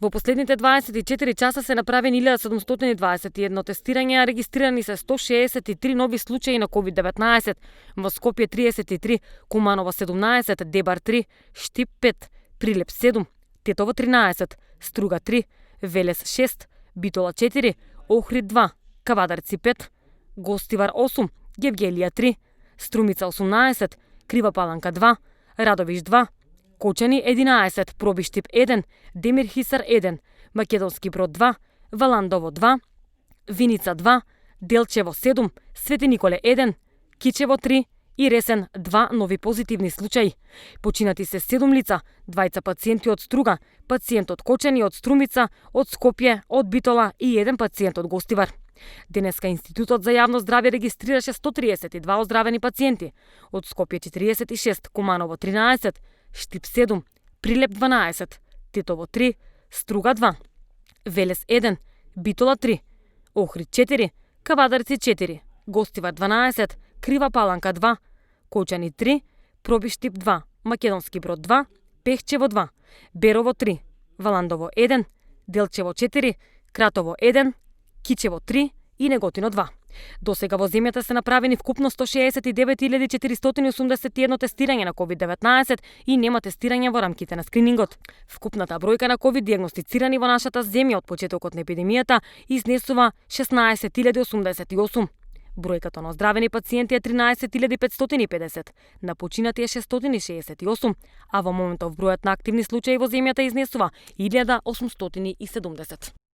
Во последните 24 часа се направени 1721 тестирања, регистрирани се 163 нови случаи на COVID-19, во Скопје 33, Куманово 17, Дебар 3, Штип 5, Прилеп 7, Тетово 13, Струга 3, Велес 6, Битола 4, Охрид 2, Кавадарци 5, Гостивар 8, Гевгелија 3, Струмица 18, Крива Паланка 2, Радовиш 2, Кочани 11, Пробиштип 1, Демир Хисар 1, Македонски Брод 2, Валандово 2, Виница 2, Делчево 7, Свети Николе 1, Кичево 3 и Ресен 2 нови позитивни случаи. Починати се 7 лица, 2 пациенти од Струга, пациент од Кочани, од Струмица, од Скопје, од Битола и 1 пациент од Гостивар. Денеска Институтот за јавно здравје регистрираше 132 оздравени пациенти, од Скопје 46, Куманово 13, Штип 7, Прилеп 12, Тетово 3, Струга 2, Велес 1, Битола 3, Охрид 4, Кавадарци 4, Гостивар 12, Крива Паланка 2, Кочани 3, Пробиштип 2, Македонски Брод 2, Пехчево 2, Берово 3, Валандово 1, Делчево 4, Кратово 1, Кичево 3 и Неготино 2. Досега во земјата се направени вкупно 169.481 тестирања на COVID-19 и нема тестирања во рамките на скринингот. Вкупната бројка на COVID диагностицирани во нашата земја од почетокот на епидемијата изнесува 16.088. Бројката на оздравени пациенти е 13.550, на починати е 668, а во моментов бројот на активни случаи во земјата изнесува 1.870.